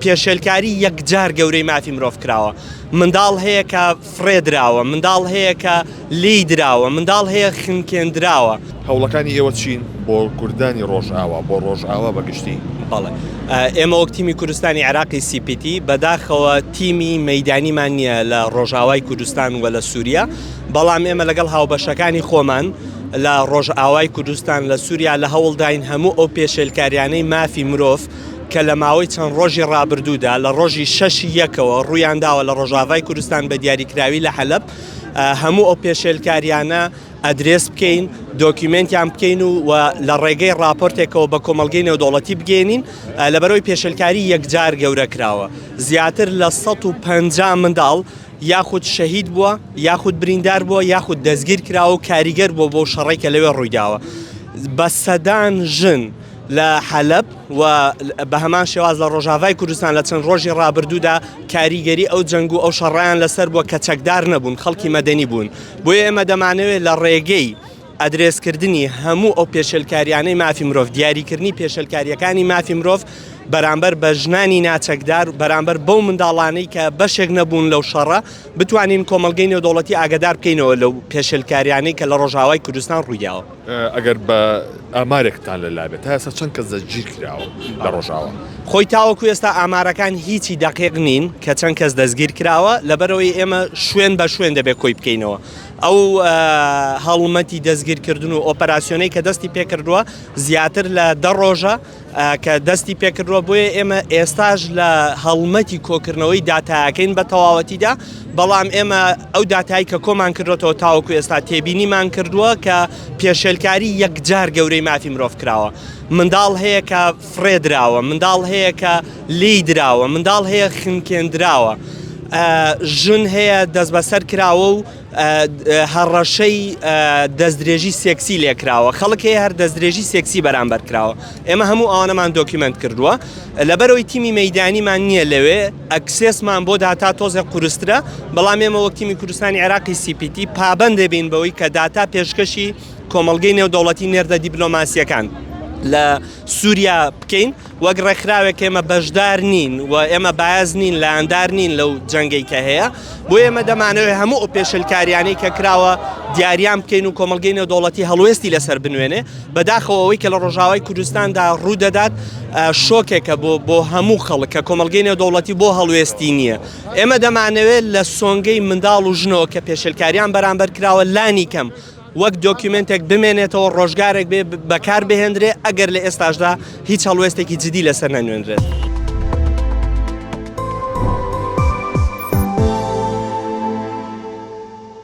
پێشێلکاری یەکجار گەورەی مافی مرۆڤ کراوە. منداڵ هەیە کە فڕێ دراوە، منداڵ هەیە کە لێی دراوە، منداڵ هەیە خنکێندراوە. هەوڵەکانی ئێوە چین بۆ کوردانی ڕۆژئاوا، بۆ ڕۆژئاوا بە گشتی؟ بەڵێ. ئێمە وەک تیمی کوردستانی عێراقی CPT، بەداخەوە تیمی مەیدانیمان نییە لە ڕۆژئاوای کوردستان و لە سووریا، بەڵام ئێمە لەگەڵ هاوبەشەکانی خۆمان لە ڕۆژئاوای کوردستان لە سووریا لە هەوڵداین هەموو ئەو پێشێلکاریانەی مافی مرۆڤ کە لە ماوەی چەند ڕۆژی ڕابردوودا لە ڕۆژی شەشی یەکەوە ڕوویانداوە لە ڕۆژاڤای کوردستان بە دیاریکراوی لە حەلەب هەموو ئەو پێشێلکاریانە ئەدرێس بکەین دۆکیومێنتیان بکەین و و لە ڕێگەی ڕاپۆرتێکەوە بە کۆمەڵگەی نێودەوڵەتی بگەێنین لەبەرەوەی پێشێلکاری یەکجار گەورە کراوە زیاتر لە 150 منداڵ یاخود شەهید بووە یاخود بریندار بووە یاخود دەستگیر کراوە و کاریگەر بووە بۆ شەڕی کە لەوێ ڕوویداوە بە سەدان ژن لە حەلەب و بە هەمان شێواز لە ڕۆژاڤای کوردستان لە چەند ڕۆژی ڕابردوودا کاریگەری ئەو جەنگ و ئەو شەڕیان لەسەر بووە کە چەکدار نەبوون خەڵکی مەدەنی بوون بۆیە ئێمە دەمانەوێت لە ڕێگەی ئەدرێسکردنی هەموو ئەو پێشێلکاریانەی مافی مرۆڤ دیاریکردنی پێشێلکاریەکانی مافی مرۆڤ بەرامبەر بە ژنانی ناچەکدار بەرامبەر بەو منداڵانەی کە بەشێک نەبوون لەو شەڕە بتوانین کۆمەڵگەی نێودەوڵەتی ئاگدار بکەینەوە لەو پێشێلکاریانەی کە لە ڕۆژاوای کوردستان ڕوویداوە. ئەگەر بە ئامارێکتان لەلا بێت تا ئێستا چەند کەس دەستگیر کراوە لە ڕۆژاوا؟ خۆی تاوەکو ئێستا ئامارەکان هیچی دەقیق نین کە چەند کەس دەستگیر کراوە لەبەرئەوەی ئێمە شوێن بە شوێن دەبێت کۆی بکەینەوە ئەو هەڵمەتی دەستگیرکردن و ئۆپەراسیۆنەی کە دەستی پێکردووە زیاتر لە دە ڕۆژە کە دەستی پێکردووە بۆیە ئێمە ئێستاش لە هەڵمەتی کۆکردنەوەی داتایەکەین بە تەواوەتیدا بەڵام ئێمە ئەو داتای کە کۆمان کردوێتەوە تاوەکو ئێستا تێبینیمان کردووە کە پێشێلکاری یەکجار گەورەی مافی مرۆڤ کراوە منداڵ هەیە کە فڕێ دراوە منداڵ هەیە کە لێی دراوە منداڵ هەیە خنکێندراوە ژن هەیە دەستبەسەر کراوە و هەڕەشەی دەستدرێژی سێکسی لێکراوە خەڵک هەیە هەر دەستدرێژی سێکسی بەرامبەر کراوە ئێمە هەموو ئەوانەمان document کردووە لەبەرەوەی تیمی مەیدانیمان نییە لەوێ access مان بۆ داتا تۆزێک قورسترە بەڵام ئێمە وەک تیمی کوردستانی عێراقی CPT پابەند دەبین بەوەی کە داتا پێشکەشی کۆمەڵگەی نێودەوڵەتی نێردە دیبلۆماسیەکان لە سووریا بکەین وەک ڕێکخراوێک ئێمە بەشدار نین و ئێمە bias نین لایەندار نین لەو جەنگەی کە هەیە بۆ ئێمە دەمانەوێت هەموو ئەو پێشلکاریانەی کە کراوە دیاریان بکەین و کۆمەڵگەی نێودەوڵەتی هەڵوێستی لەسەر بنوێنێ بەداخەوە ئەوەی کە لە ڕۆژاوای کوردستاندا ڕوو دەدات شۆکێکە بۆ بۆ هەموو خەڵک کە کۆمەڵگەی نێودەوڵەتی بۆ هەڵوێستی نییە ئێمە دەمانەوێت لە سۆنگەی منداڵ و ژنەوە کە پێشلکاریان بەرامبەر کراوە لانی کەم وەک دۆکیومێنتێک بمێنێتەوە ڕۆژگارێک بێ بەکار بهێندرێ ئەگەر لە ئێستاشدا هیچ هەڵوێستێکی جدی لەسەر نەنوێنرێت.